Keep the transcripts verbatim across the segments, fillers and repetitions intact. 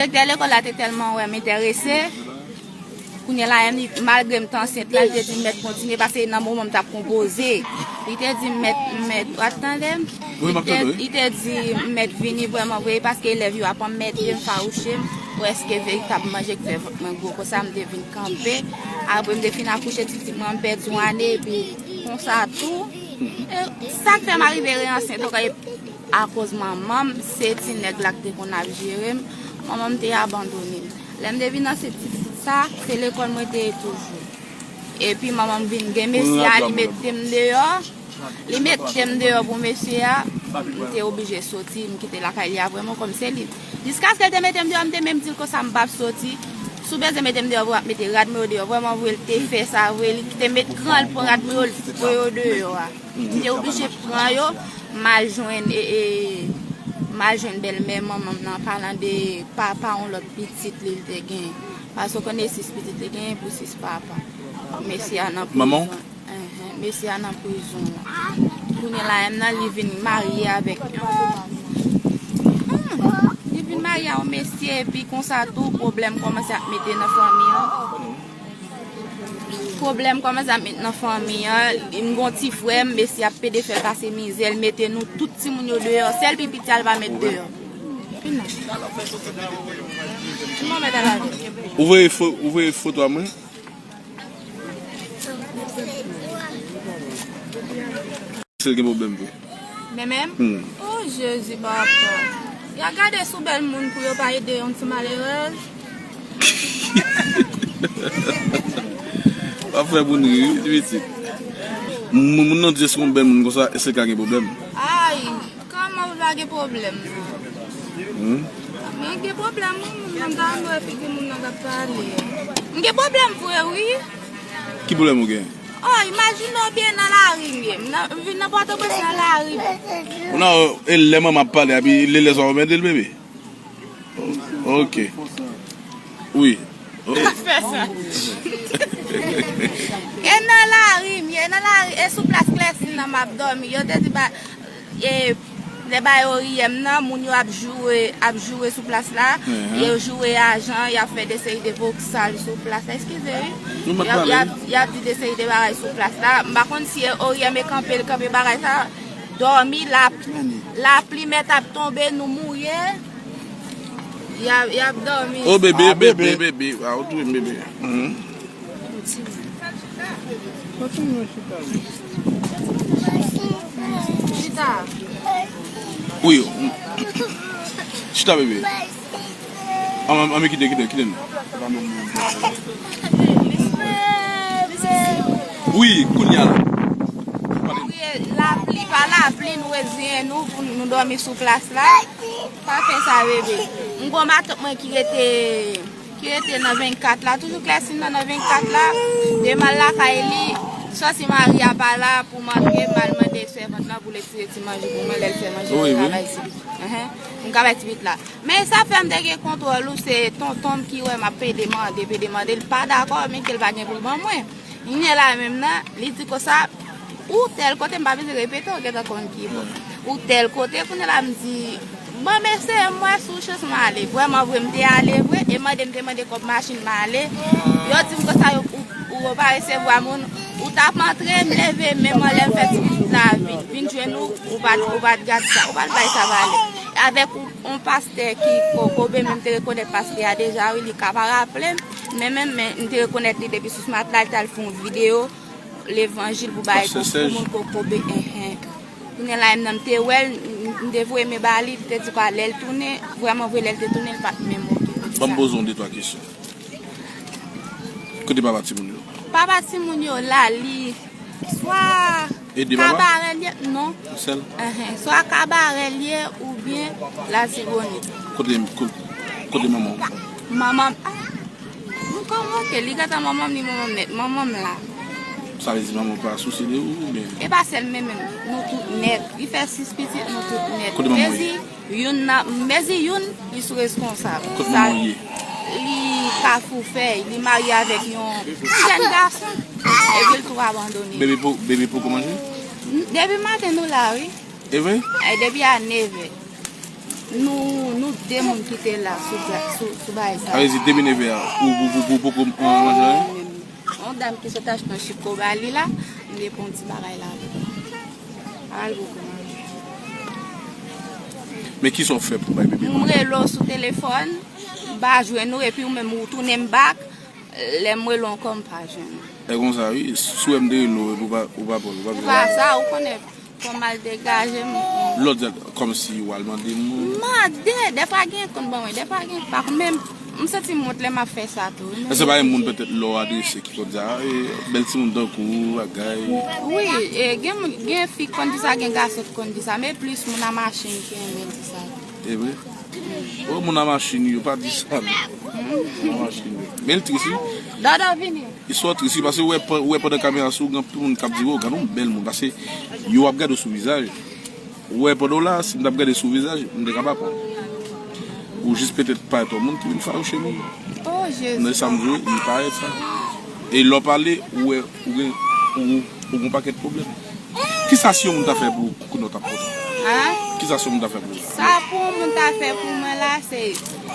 Direktè lekòl la te tèlman wè m enterese. Kounye la, li, malgre m te ansent la, li te di m mèt kontinye, paske nan moman m t ap konpoze. Li te di m mèt, mèt, w ap tande m? Wi, m ap tande, wi. Li te di m mèt vini vrèman vre, paske elèv yo ap anmède m, fawouche m, prèske veritabman je k fè vant mwen gwo konsa, m te vin kanpe. Apre m te fin akouche pitit mwen, m pèdi yon ane, epi konsa tou. E sa k fè m arive reyansent ankò, e akoz manman m, se ti nèg la k te konn ap jere m. Manman m te abandone m. Lè m te vin ansent ti pitit sa, se lekòl mwen te ye toujou. Epi manman m vin gen mesye a, li mete m deyò. Li mete m deyò pou mesye a, m te oblije soti, m kite lakay li a vrèman kòm se li. Jiskaske l te mete m deyò, m te menm di l konsa m p ap soti. Si w bezwen mete m deyò, w ap mete rad mwen yo deyò. Vrèman vre, l te fè sa vre, li te met gran, l pran rad mwen yo, l voye yo deyò a. M te oblije pran yo, m al jwenn, e, e, m al jwenn bèlmè manman m nan, palan de papa yon lòt pitit li, li te gen. Paske w konnen sis pitit li gen pou sis papa. Mesye a nan prizon. Enhen, mesye a nan prizon. Kounye la, m nan, li vin marye avèk yon, hmm, li vin marye a yon mesye, epi konsa tou, pwoblèm kòmanse ap mete nan fanmi an. Pwoblèm kòmanse ap met nan fanmi an. M gon ti frè m, mesye ap pede fè l pase mizè, l mete nou tout timoun yo deyò. Sèl pi piti a l pa met deyò. Ou voye fo-, ou voye foto a mwen? Se l gen pwoblèm vre. Men menm? Hmm. Oh, Jezi, papa. Y a gade sou bèl moun pou yo pa ede yon ti malerèz. W ap fè moun ri, wi, ti pitit. Moun, moun nan di se yon bèl moun konsa, èske l ka gen pwoblèm? Ay, kòman pou l pa gen pwoblèm? Hmm? Men gen pwoblèm, wi, moun nan ta dwe figi moun nan k ap pale. M gen pwoblèm vre, wi. Ki pwoblèm ou gen? Oh, imajine w byen nan lari m ye. M nan, m vin nan Pòtoprens nan lari. Ou nan, e lè manman ap pale, epi lè lè sa w mède l, bebe? Ok. Wi. Fè sa. E nan lari m ye, nan lari, e sou plas Klèsin nan m ap dòmi. Yo te di ba, e, lè bay oriyè m nan, moun yo ap joure, ap joure sou plas la, mhm, yo joure ajan, y ap fè de seri de voksal sou plas la. Eskize, wi. Y ap, y ap, y ap di de seri de bagay sou plas la. M pa konn si e oriyè m e kanpe, l kanpe bagay sa. Dòmi, la, lapli mèt ap tonbe, nou mouye. Y ap, y ap dòmi. Oh, bebe, ah, bebe, bebe, bebe. Ah, ou touye m, bebe. Mhm. Chita. Wi. Chita, bebe. An, an, an, kite, kite, kite nou. Wi, kounye a la. Lapli pa lapli, nou reziyen nou pou nou dòmi sou plas la. Pa fè sa, bebe. M gon matant mwen ki rete, ki rete nan vennkat la. Toujou Klèsin nan, nan vennkat la. Demen l lakay li. Sòsi mari a pa la pou m antre, m al mande sèvant lan pou l retire ti manje pou mwen, lè l fè manje, wi, m ka bay ti pitit. Enhen. M ka bay ti pitit la. Men sa fè m te gen kontwòl ou, se tonton m ki wè m ap pede mande, pede mande, li pa dakò, men ke l pa gen pou l ban mwen. Kounye la menm nan, li di konsa, ou tèl kote, m pa bezwen repete, ou gentan konn ki bò. Ou tèl kote, kounye la m di, bon, mesye, m wè sou chans m ale. Vrèman vre, m te ale vre, e mande m te mande kòb machin m ale. Yo di m konsa, yo, ou, ou pa resevwa moun, ou t ap antre, m leve men m anlè, m fè ti pitit la vin, vin jwenn ou, ou pa t, ou pa t gad sa, ou pa t bay sa valè. Avèk ou, yon pastè ki ko-, kobe, men m te rekonèt pastè a deja, wi, li ka pa raple m, men menm, men m te rekonèt li depi sou matla, li t al fè yon videyo levanjil pou bay pou, pou moun kokobe, enhen. Kounye la, m nan m te wè l, m, m te voye men ba li, li te di kwa lè l tounen, vrèman vre, lè l te tounen, li pa t menm okipe de sa. Ban m poze w de twa kesyon. Kote papa timoun yo? Papa timoun yo la, li swa Kabarè l ye, non. Sèl? Enhen, swa Kabarè l ye oubyen Latibonit. Kote, ko-, kote manman w? Manman m, ah, m konvoke, li gentan manman m, li manman m nèt. Manman m la. Sa vle di manman w pa souse de ou, oubyen? E pa sèl men menm, nou tout nèt. Li fè sis pitit, nou tout nèt. Kote manman w ye? Youn nan, m mezi youn, li sou reskonsab. Kot manman w ye? Li Kafou Fèy, li marye avèk yon jèn gason, epi l tou abandone. Bebe po-, bebe poko manje? Depi maten nou la, wi. E vre? E depi a nevè. Nou, nou de moun ki te la sou, sou, sou bagay sa. Sa vle di depi neve a, ou, ou, ou, ou poko manje anyen? Yon dam ki sot achte yon chiko ba li la, m te pran yon ti bagay la avè l. Al poko manje. Men kisa w fè pou bay bebe manje? M rele w sou telefòn, m pa jwenn ou, epi ou menm ou tounen m bak, lè m rele w ankò m pa jwenn ou. E konsa wi, si w wè m te rele w epi ou pa, ou pa pran, ou pa jwenn mwen. Ou pa sa, ou konnen. Fò m al degaje m. Lòt zèl, kòmsi w al mande moun. Mande, dèfwa gen konn ban mwen, dèfwa gen pa konn, men m santi m wont lè m ap fè sa tou wi. Èske pa gen moun petèt lè w adrese ki konn di a, e, bèl timoun tankou w, bagay? Wi, e, gen moun, gen fi k konn di sa, gen gason k konn di sa, men plis moun a machin ki renmen di sa. E vre? O, moun a machin yo, pa di sa non. Moun a machin yo. Men l tris wi. Dòdò vini. Istwa tris wi, paske ou wè, ou wè pandan kamera sou, gen anpil moun k ap di, "O, gade yon bèl moun," paske yo ap gade w sou vizaj. Ou wè pandan w la, si m t ap gade sou vizaj, m te ka pa pran w. Ou jis petèt parèt yon moun ki vin fawouche moun. O Jezi. Nan sa m di w, li parèt sa. E lè w pale, ou wè, ou gen, ou, ou gen yon pakèt pwoblèm. Kisa si yon moun ta fè pou ou, kounye w t ap kontan? Hein? Kisa si yon moun ta fè pou ou? Sa pou yon moun ta fè pou mwen la, se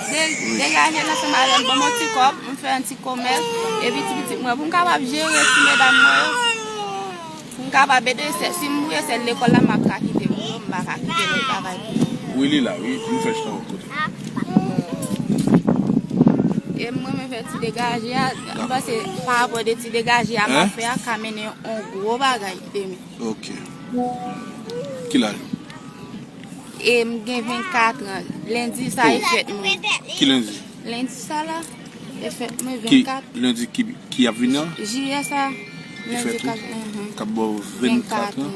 de-, degaje l ansanm avè m, ban m yon ti kòb, m fè yon ti komès, epi ti pitit mwen, pou m kapab jere ti medam mwen yo, pou m kapab ede sè, si m voye sèl lekòl la, m ap ka kite pou yo, m pa ka kite lòt travay pou yo. Wi, li la, wi, m fè chita yon kote. E m renmen fè ti degaje a, m panse pa rapò de ti degaje a m ap fè a ka mennen yon gwo bagay demen. Ok. Ki laj ou? E m gen vennkat an. Lendi sa e fèt mwen. Ki lendi? Lendi sa la, e fèt mwen vennkat. Ki lendi ki, ki ap vini an? Jiyè sa. Ki lendi fèt ou? Kat, mhm. K ap ba w vennkat an.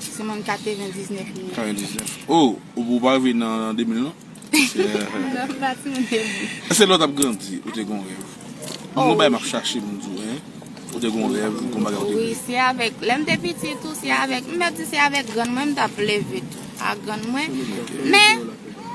Se mwen katrevendiznèf mwen. Katrevendiznèf. O, ou, ou pa rive nan de mil non? Non, m pa timoun de mil. Èske lè w t ap grandi, ou te gen yon rèv? M gon bagay m ap chache pou m di w, hein? Ou te gen yon rèv, ou gon bagay ou te vle? Wi, se avèk, lè m te piti tou, se avèk, m mèt di se avèk grann mwen m t ap leve tou, ak grann mwen. Men,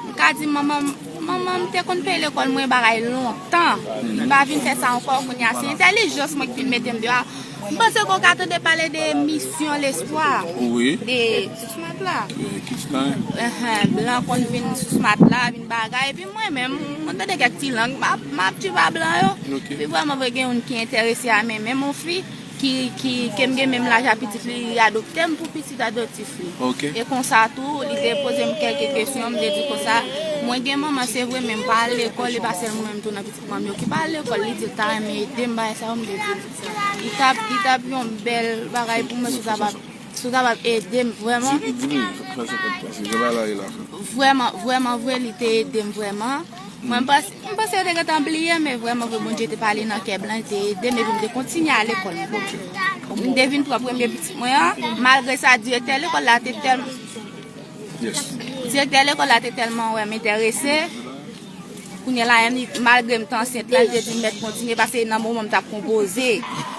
m ka di manman m, manman m te konn peye lekòl mwen bagay lontan. Li pa vin fè sa ankò kounye a. Se entèlijans mwen ki vin mete m deyò a. M panse ke w ka tande pale de Mission L'Espoir. Wi. De sou Smat la. Wi, Kidsline. Enhen, blan konn vin sou Smat la, vin bagay. Epi mwen menm, mwen tande kèk ti lang, m ap, m ap tchwiv a blan yo. Ok. Epi vrèman vre gen youn ki enterese a, men menm yon fi ki, ki, ke m gen menm laj a pitit li, li adopte m pou pitit adoptif li. Ok. E konsa tou, li te poze m kèlke kesyon, m te di konsa, mwen gen manman, se vre, men m pa al lekòl, e pa sèl mwen menm tou nan pitit manman yo ki pa al lekòl, li di l ta renmen ede m, bagay sa yo, m te di l. Li t ap, li t ap yon bèl bagay pou mwen si w ta pa, si w ta pa ede m vrèman. Di, di nou, fè, fè sa konn pase, jan bagay la ye la. Vrèman, vrèman vre, li te ede m vrèman. Mwen, m panse, m panse yo te gentan bliye, men vrèman vre, Bondye te pale nan kè blan, li te ede m, epi m te kontinye al lekòl mwen. M te vin pran premye pitit mwen an, malgre sa, direktè lekòl la te tèl-, direktè lekòl la te tèlman wè m enterese. Kounye a la, menm li, malgre m te ansent la, li te di m mèt kontinye, paske nan moman m t ap konpoze.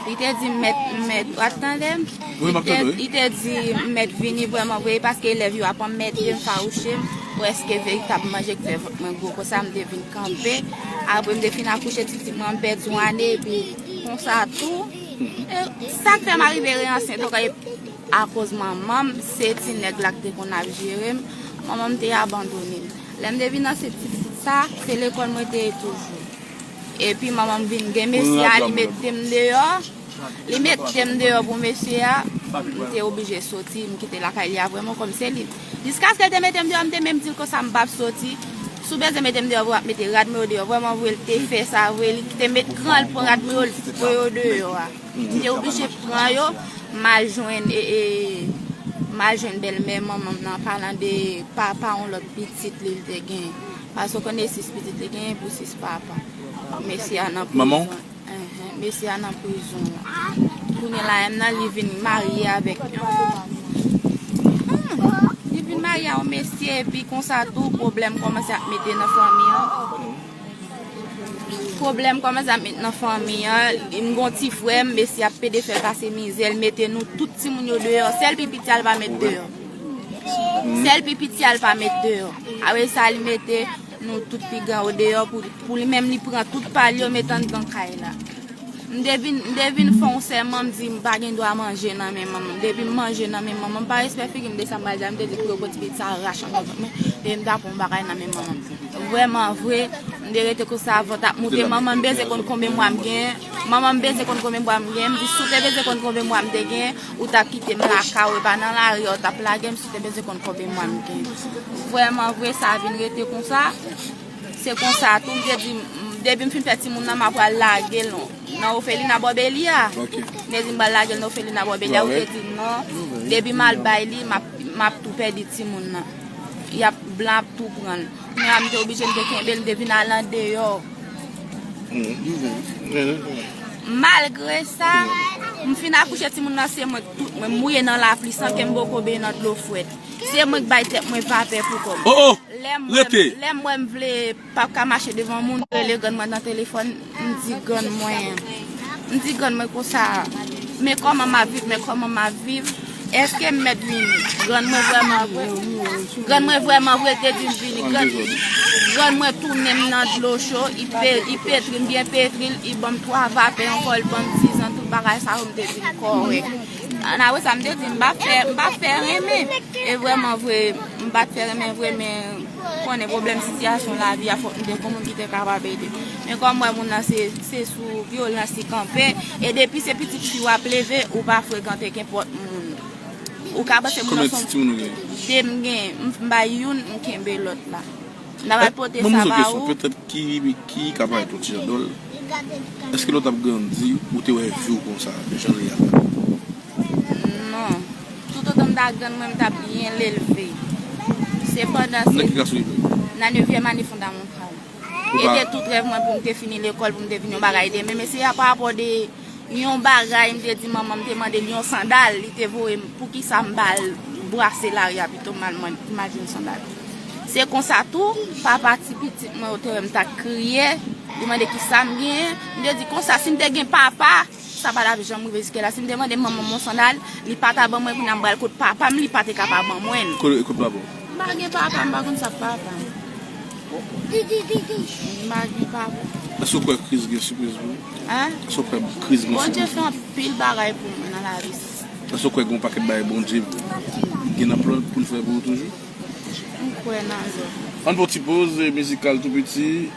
Li te di m mèt, m mèt, w ap tande m? Wi, m ap tande w, wi. Li te di m mèt vini vrèman vre, paske elèv yo ap anmède m, fawouche m, prèske veritab manje k fè vant mwen gwo konsa, m te vin kanpe. Apre m te fin akouche pitit mwen, m pèdi yon ane, epi konsa tou. E sa k fè m arive reyansent ankò, e akoz manman m, se ti nèg la k te konn ap jere m, manman m te abandone m. Lè m te vin ansent ti pitit sa, se lekòl mwen te ye toujou. Epi manman m vin gen mesye a, li mete m deyò. Li mete m deyò pou mesye a, m te oblije soti, m kite lakay li a vrèman kòm se li. Jiskaske l te mete m deyò, m te menm di l konsa m p ap soti. Si w bezwen mete m deyò vre, w ap mete rad mwen yo deyò. Vrèman vre, l te fè sa vre, li te met kran l pran rad mwen yo, l voye yo deyò a. M te oblije pran yo, m al jwenn, e, e, m al jwenn bèlmè manman m nan, palan de papa yon lòt pitit li, li te gen. Paske w konnen sis pitit li gen pou sis papa. Mesye a nan prizon. Enhen, mesye a nan prizon. Kounye la, m nan li vin marye avèk yon, hmm, li vin marye a yon mesye, epi konsa tou, pwoblèm kòmanse ap mete nan fanmi an. Pwoblèm kòmanse ap met nan fanmi an. M gon ti frè m, mesye ap pede fè l pase mizè, l mete nou tout timoun yo deyò. Sèl pi piti a l pa met deyò. Sèl pi piti a l pa met deyò. Apre sa, li mete nou tout pi gran yo deyò pou, pou li menm li pran tout pa l yo met anndan kay la. M te vin, m te vin fè yon sèman, m di m pa gen dwa manje nan men manman m. Depi m manje nan men manman m, pa respè figi m, de sa m pral di a, m te di pou yo pran ti pitit sa rache anba vant mwen, epi m ta pran yon bagay nan men manman m. Vrèman vre, m te rete konsa, vant ap moute, manman m bezwen konn konbyen mwa m gen, manman m bezwen konn konbyen mwa m gen, m di si w te bezwen konn konbyen mwa m te gen, ou t ap kite m lakay ou, e pa nan lari a ou t ap lage m si w te bezwen konn konbyen mwa m gen. Vrèman vre, sa vin rete konsa. Se konsa tou, m te di, m, depi m fin fè timoun nan, m ap pral lage l nan ofelina Bòbeli a. M te di m pral lage l nan ofelina Bòbeli a, ou te di non. Depi m al bay li, m ap, m ap tou pèdi timoun nan. Y ap, blan ap tou pran l. Kounye a, m te oblije, m te kenbe l, m te vin al andeyò. Malgre sa, m fin akouche timoun nan, se mwen k tout, mwen mouye nan lapli san ke m poko benyen nan dlo frèt. Se mwen k bay tèt mwen vapè pou kò m. Oh, oh! Lè m wè m, lè m wè m vle p ap ka mache devan moun, m rele grann mwen nan telefòn, m di grann mwen, m di grann mwen konsa, men kòman m ap viv, men kòman m ap viv, èske m mèt vini? Grann mwen vrèman vre, grann mwen vrèman vre te di m vini. Grann, grann mwen tounen m nan dlo cho, li pe-, li petri m byen petri l, li ban m twa vapè ankò, li ban m tizàn, tout bagay sa yo, m te di l kòrèk. Ann apre sa, m te di, m pa fè, m pa fè renmen. E vrèman vre, m pa t fè renmen vre, men konnen pwoblèm sitiyasyon lavi a, fòk m te gon moun ki te kapab ede. Men kòm m wè moun nan se, se sou vyolans li kanpe, e depi se pitit fi w ap leve, ou pa frekante kenpòt moun. Ou ka panse moun nan se yon, de m gen, m bay youn, m kenbe lòt la. N ap al pote sa ba ou. Petèt ki, ki ka parèt yon ti jan dwòl. Èske lè w t ap grandi, ou te wè vi w konsa, jan l ye a? Non. Toutotan m ta grann, mwen, m t ap byen leve. Sepandan, se nan nevyèm ane fondamantal. E te tout rèv mwen pou m te fini lekòl, pou m te vin yon bagay demen. Men se pa rapò de yon bagay, m te di manman m, m te mande l yon sandal, li te voye m, poukisa m pa al brase lari a pito m al man-, m al jwenn sandal. Se konsa tou, papa ti pitit mwen yo te wè m t ap kriye, li mande kisa m genyen, m te di konsa, si m te gen papa, sa pa t ap janm rive jiskela. Si m te mande manman m yon sandal, li pa ta ban mwen, kounye a m pral kot papa m, li pa te ka pa ban mwen l. Kot, kot papa w? M pa gen papa, m pa konn sa k papa m. M pa gen papa. Èske w kwè Kris gen sipriz pou ou? Hein? Èske w kwè Kris gen sipriz? Bondye fè anpil bagay pou mwen nan lavi. Èske w kwè gen yon pakèt bagay Bondye gen nan plan l pou l fè pou ou toujou? M kwè nan yo. Ann fè yon ti poz mizikal tou piti.